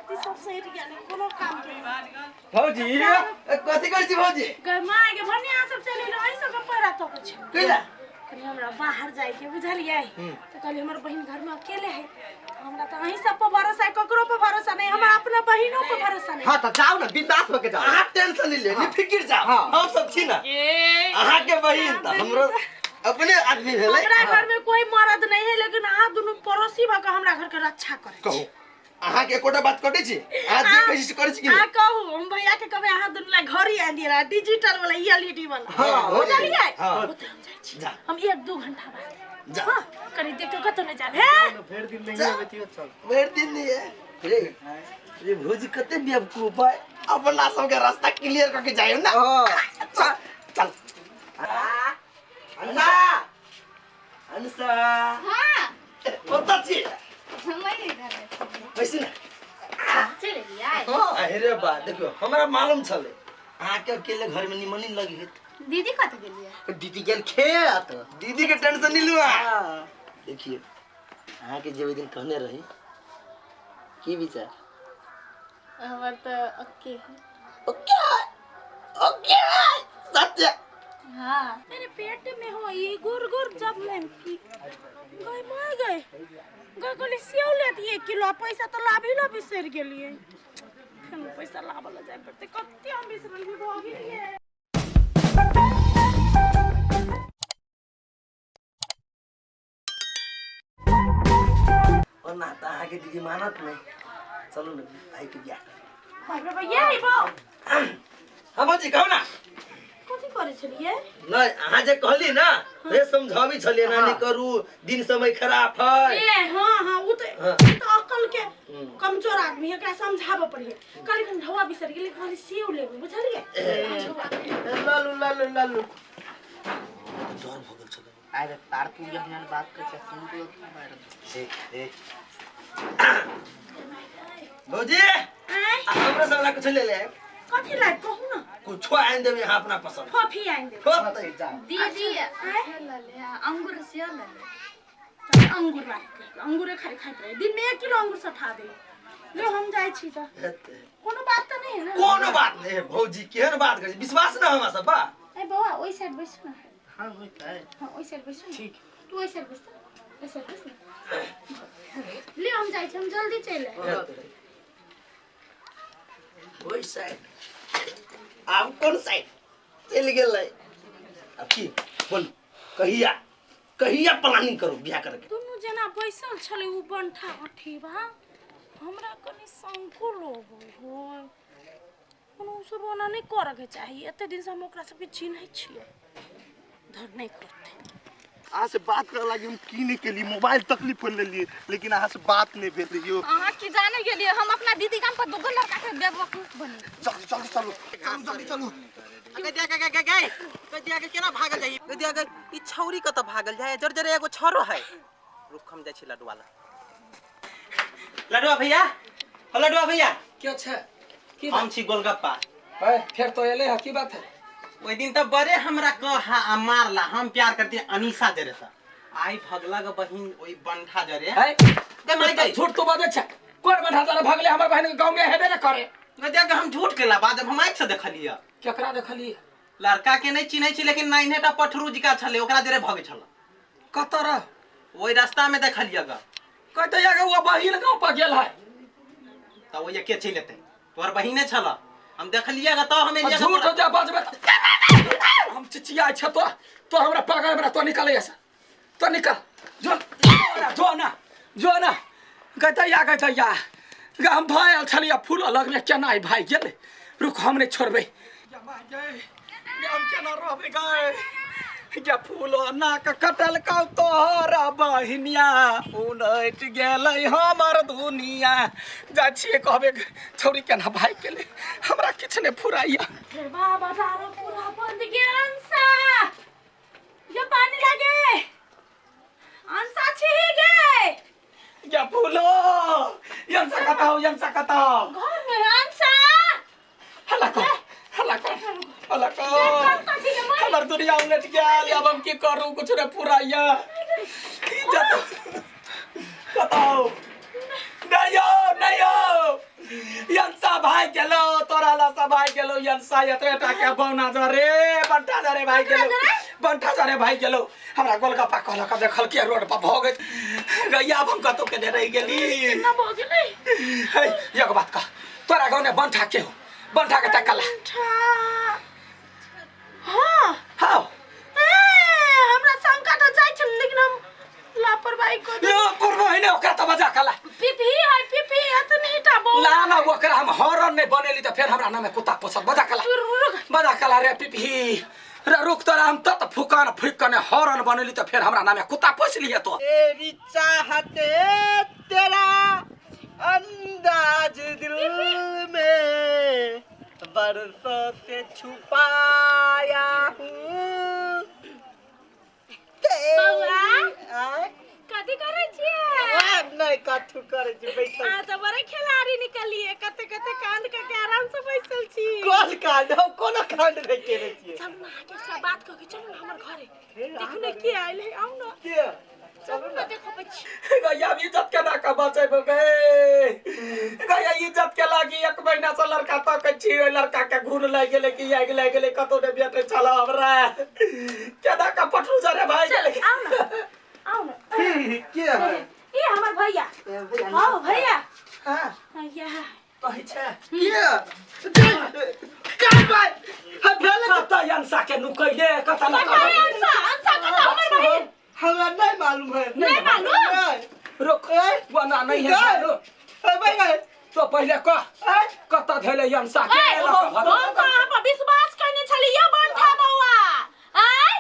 मोमबत्ती सब सटि गेल कोनो काम के नहि। भौजी कथी करै छी भौजी गै माय गे भने अहाँ सब चलि एलहुँ अहीं सबके पैरा तकै छी कैला कनि हमरा बाहर जाइके बुझलियै तऽ कहलियै हमर बहिन घरमे अकेले है हमरा तऽ अहीं सब पर भरोसा है ककरो पर भरोसा नहीं हमरा अपना बहिनो पर भरोसा नहीं हाँ तो जाओ ना बिंदास होके जाओ अहाँ टेंशन नहीं ले निफिकिर जाओ हाँ। हम सब छी ना ए अहाँ के बहिन तऽ हमरो अपने आदमी भेलै हमरा घर में कोई मर्द नहीं है लेकिन अहाँ दुनू पड़ोसी भऽ कऽ हमरा घर के रक्षा करे कहू अहाँ के एकोटा बात कटै छी अहाँ जे कहै छी से करै छी कि अहाँ नहि कहू हम भैया के कहबै अहाँ दुनू ला घड़ी आनि दिअ डिजिटल वाला एलईडी वाला हाँ, हो बुझलियै हाँ। ओतऽ हम जाइ छी जा। हम एक दू घंटा बाद जा। हाँ कनि देखियौ कतौ नहि जायब हे भरि दिन नहीं आबै चल भरि दिन नहीं है रे रे भौजी कते बेवकूफ है अपना सबके रास्ता क्लियर करके जाइयो ना चल चल अंसा अंसा हाँ ओतऽ छी हम इधर बैसू ने चलि एलियै अरे बा देखियौ हमरा मालूम छलै अहाँके अकेले घरमे निमन नहि लगी हेत दीदी कतऽ गेलियै दीदी गेल खेत दीदी के टेंशन नहीं लू अहाँ हाँ। देखिए अहाँके जे ओहि दिन कहने रही की विचार हमर तऽ ओके है ओके ओके सत्य हाँ मेरे पेट में हो ये गुर गुर जब मैं पी गए मर गए गए कहली सेव ले दिए किलो आ पैसा तो लाभी ला बिसरि गेलिए फेर पैसा लाबऽ लए जाय पड़तै कते हम बिसरल भऽ गेलिए ओना तऽ अहाँके दीदी मानत नहि चलू ने भाइके बियाह बाप रे बा, ये बा हाँ भौजी कहू ना कथी करै छलियै नहि अहाँ जे कहली ना से समझाबी छलियै ना नहि करू दिन समय खराब है ए हाँ हाँ उ तऽ हाँ। उ तऽ अकल के कमजोर आदमी है एकरा समझाबऽ पड़िए कहली हम ढौआ बिसरि गेली कहली सेव लेबै बुझलियै लालू लालू लालू डर भऽ गेल छलै अरे तार तू जहन बात कर छै सुन तो ए ए भौजी आँय हमरा सब ला कुछ ले ले कथी लायक कहू ना कुछो आनि देबै अहाँ अपना पसंद फोफी आनि देबै होतै जा दीदी ले ले अंगूर से ले ले अंगूर राख अंगूरे खाइ खाइत रहे दिन में 1 किलो अंगूर सठा दे ले हम जाइ छी तऽ हेतै। कोनो बात तऽ नहि है ना कोनो बात नहीं है भौजी केहन बात करै छी विश्वास ना हमरा सब बा ए बौआ ओहि साइड बैसू ना हाँ होता है हाँ ओहि साइड बैसू ना ठीक। तू ओहि साइड बैस तऽ ओहि साइड बैस ना ले हम जाइ छी हम जल्दी चलि आयब हेतै। ओहि साइड आब कोन साइड चलि गेलै आब की बोल कहिया कहिया प्लानिंग करू बियाह करके दुनू जना बैसल छलै ओ बंठा अठीबा हमरा कनि शंको लगै है कोनो ओ सब ओना नहि करऽके चाही एते दिनसँ हम ओकरा सबके चिन्है छियै धर नहि करतै अहाँ से बात करे लागी हम की नहीं केली मोबाइल तकलीफ कर लेलिए लेकिन अहाँ से बात नहीं भेल रहियो अहाँ की जाने गेलियै हम अपना दीदी गाम पर दूगो लड़का के बेवकूफ बने जल्दी जल्दी चलू चलू जल्दी चलू गदिया गे गे गे गे गदिया गे केना भागल जाई गदिया गे ई छौरी कतऽ भागल जाय जर जर एगो छरो है रुक हम जाइ छी लडुआ लग लडुआ भैया हो लडुआ भैया क्या छै की हम छी गोलगप्पा है फेर तो एले है की बात है ओहि दिन तऽ बड़े हमरा कहा आ मारला हम प्यार करती अनीसा जरे से आई भगला के बहिन ओहि बंठा जरे है गे माय गे झूठ तो बाजै छै कोन बंठा जरे भगले हमर बहन के गाँव में हेबे ने करे गदिया के हम झूठ केला बाद हम आँखि से देखलियै केकरा देखलियै लड़का के नहीं चिन्है छी लेकिन नाइन्हेटा पठरू जिका छलै ओकरा जरे भगै छल कतऽ रह ओहि रास्ता में देखलियै ग कहते या वो बहिन गाँव पर गेल है तऽ ओहि के चलि एतै तोहर बहिने छल हम देखलियै ग तऽ हम एलियै ग झूठ तोरा- जे बजबे तऽ हम चिचियाइ छ तो तो हमरा पागल बना तो निकल ऐसा तो निकल जो जो ना जो ना गैतैया गैतैया गे हम भाई आयल छलियै फूल अलग में केना ई भाई गेलै रुक हम नहि छोड़बै गे माय गे गे हम केना रहबै गे गे फूल नाक कटलकौ तोहरा बहिनिया उलटि गेलै हमर दुनिया जाइ छियै कहबै छौड़ी केना भागि गेलै हमरा किछु नहि फुराइया फेर बाबा दारू पूरा बंद गेल अंसा ये पानी लागे अंसा छी गे या फूलो यम सकता हो यम सकता हो घर में अंसा हल्ला कर हल्ला कर हल्ला कर हमर दुनिया उलट गेल अब हम की करू कुछ ने पुराइया इज्जत बताओ नहीं हो नहीं हो से भाई गेलो यंसा एतबे टा के बौना जा रे बंटा जा रे भाई गेलो बंटा जा रे भाई गेलो हमरा गोलगप्पा कहलक देखल के रोड पर भऽ गेल गैया अब हम कतौ के ने रहि गेली केना भऽ गेलै हे एगो बात कह तोरा गाँव ने बंठा के हो बंठा के तकला बंठा हाँ हाँ ए, हमरा शंका तऽ जाइ छल लेकिन हम लापरवाही कऽ देलियै। यो करबो है ने ओकरा तऽ बजा कला पिपही है पिपही एतनी टा बौआ ना ना ओकरा हम हॉर्न नहीं बनेली तऽ फेर हमरा नामे कुत्ता पोसत बजा कला रुक बजा कला रे पिपही रे रुक तोरा हम तत फुकान फुक कने हॉर्न बनेली तऽ फेर हमरा नामे कुत्ता पोस लिए तो तेरी चाहते तेरा अंदाज दिल में बरसों से छुपाया हूँ बौआ आय? कथी करै छियै आ, नहीं कथू करै छी बैठल आ तऽ बड़े खिलाड़ी निकलिए कते कते कांड कऽ के आराम से बैसल छी कोन कांड हम कोनो कांड नहीं केने छियै चलू ना अहाँके एकटा बात कह के चलू ना हमर घरे देखू ने के आयल है आउ ना के चलू ना देखबै छी गैया इज्जत केना के बचेबो गे गैया इज्जत के लागी एक महीना से लड़का तकै छी ओहि लड़का के घूर लागि गेलै कि आगि लागि गेलै कतौ नहि भेटै छल हमरा केना के पटरू जरे भाइ गेलै आउ ना आउ ना के है ई हमर भैया ए, भैया हाँ भैया हाँ भैया कहै छै के का बात हम भेल कतऽ अंसा के नुकैले कतऽ ना कतऽ है अंसा अंसा कतऽ हमर बहिन हमरा नहीं मालूम है नहीं मालूम? नहीं। रुक बना नहीं है रुक ए, भाई भाई तो पहिले कह कतऽ धैले अंसा के ए, हम तऽ अहाँ पर विश्वास कयने छली यौ बंठा बौआ आय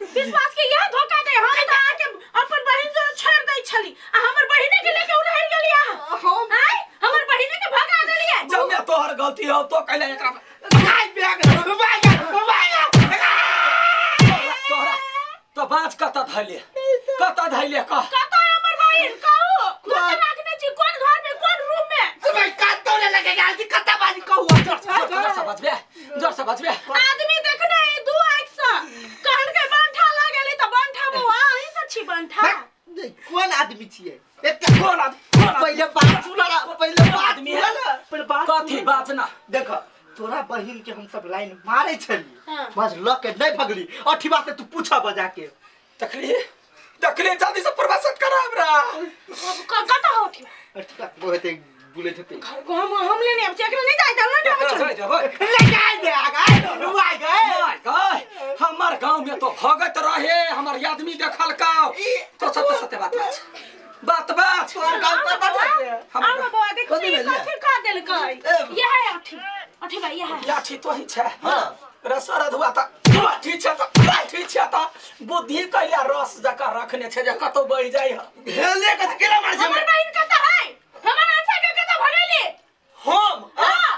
विश्वास के यह धोखा दे हम तऽ अहाँके अपन बहिन से छोड़ दै छली आ हमर बहिने के लेके उलहर गेली अहाँ हम आय हमर बहिने के भगा देलियै जब में तोहर गलती हो तो कैले एकरा भाई बैग भाई भाई तोहरा तो बाज कतऽ धैले कतऽ धैले कह कतऽ है हमर बहिन कहू कतऽ राखने छी कोन घर में कोन रूम में तुम्हें कत्तो ने लगेगा आज कत्ता बाजी कहू जोर से बजबे जोर से बजबे आदमी देखने है दू आँख से कहल के बंठा लागल तऽ बंठा बौआ अहीं से छी बंठा कोन आदमी छियै एते कोन आदमी कोन आदमी? पहिले बात सुन ना पहिले बात आदमी है? सुन ना पहिले बात कथी सुन। बात ना देखो तोरा बहिन के हम सब लाइन मारे छली हाँ। बस ल के नहीं भगली अठीवा से तू पूछा बजा के देखली देखली जल्दी से प्रवासन करा हमरा कतऽ हो अथी अठीवा बहुत एक बुले छते घर को हम लेने आबै छी एकरा नहि जाइ देल ने आबै छी ले जाय दे आगा रुआ गए my गए हमर गांव में तो भगत रहे हमर आदमी देखल का तो सत्य सत्य बात बात बात बात तोहर गाँव कतऽ छै आउ ने बौआ देखू कथी ई भेल ये? कथी कह देलकै इएह है अथी अथी भाई इएह है लाठी तो ही छै हां रस रधुआ त लाठी छै त लाठी छै त बुद्धि कैला रस जका रखने छै जे कतौ बहि जाइ ह भेले कथी केना मारै छै हमर बहिन कतऽ है हमर अंशा के कतऽ भगैली हम हाँ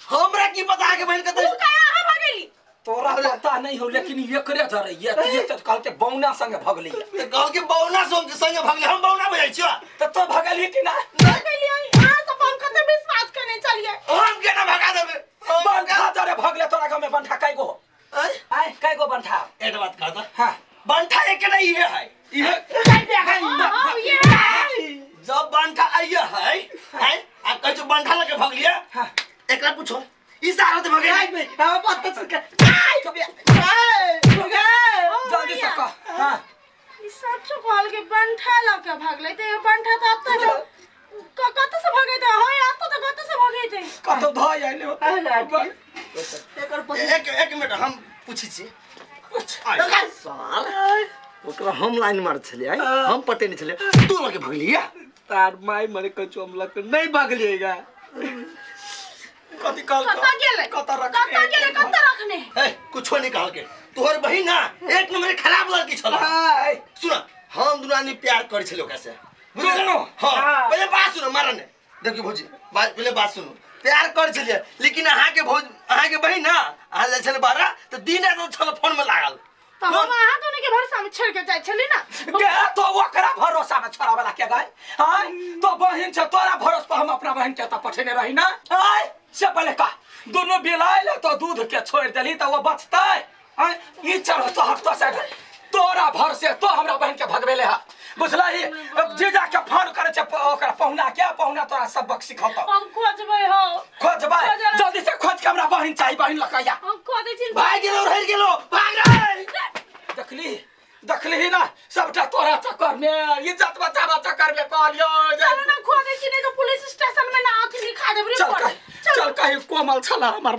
हमरा की पता के बहिन कतऽ उ कहाँ अहाँ भगैली तोरा पता नहीं हो लेकिन एकरे जरे ये ये त कहलके बौना संगे भगली तऽ कहलके बौना संग संगे भगले हम बौना बुझै छियो त तो भगली कि ना भगैली अहाँ सब हम कते विश्वास करने छलियै हम केना भगा देबै बंठा जरे भगले तोरा गाँव में बंठा कै गो आँय? आय कै गो बंठा एक बात कह तऽ हाँ बंठा एक नहीं इहे है इहे हाँ, ये है। जब बंठा आइए है हैं आ कहै छौ बंठा लके भगलिए हाँ। एकरा पूछो ई सारा तऽ भगे आई भाई हम बात सुन के आई जल्दी से कह हाँ ई सचो कहल के बंठा लऽ के भागलै तऽ बंठा तऽ एतऽ तऽ कतऽ से भगेतै हँ एतऽ तऽ कतऽ से भगेतै कतौ धऽ आइले हो। एक एक मिनट हम पूछै छी सर ओकरा हम लाइन मार छलियै हम पटेने छलियै तू लके भगलिए तार माय मरे कछु हम लग नहीं भगलिएगा कथी कहल कतऽ गेलै कतऽ रखने कतऽ गेलै कतऽ रखने ए कुछो नहीं कहल के तोहर बहिन ना एक नंबर के खराब लड़की छल आय सुन हम दुनू आदमी प्यार करै छलियै ओकरा से बुझलियै? दुनू? हाँ पहिले बात सुनो मारन ने देखियौ भौजी बात पहिले बात सुनू प्यार करै छलियै लेकिन अहाँके भौज अहाँके बहिन ना अहाँ जाइ छलै बाहर तऽ दिन राति छल फोन में लागल तऽ हम अहाँ दोनों के भरोसा में छोड़ के जाइ छली ना गे तो ओकरा भरोसा में छोड़ा वाला के गए आय तो बहिन छै तोरा भरोस पर हम अपना बहिन के तऽ पठेने रही ना आय से पहिले कह दुनू बिलाय ले तो दूध के छोड़ देली तऽ ओ बचतै आय ई चढ़ तोहर तो से तोरा भरोसे तो हमरा बहिन के भगबेले हा बुझलही अब जीजा के फोन करे छै ओकरा पहुना के पहुना तोरा सबक सिखौतौ हम खोजबै हो खोजबै खोजबै। जल्दी से खोज के बहिन चाही बहिन लकैया हम कह दै छी भाग गेलो रहि गेलो भाग रे देखली देखली ही ना सबटा तोरा चक्कर में इज्जत बचावा चक्कर में कहलियो जे चलो ना खो दै छी नहीं तो पुलिस स्टेशन में ना अथी लिखा देब चल रिपोर्ट कहीं चल कहीं कोमल छला हमर।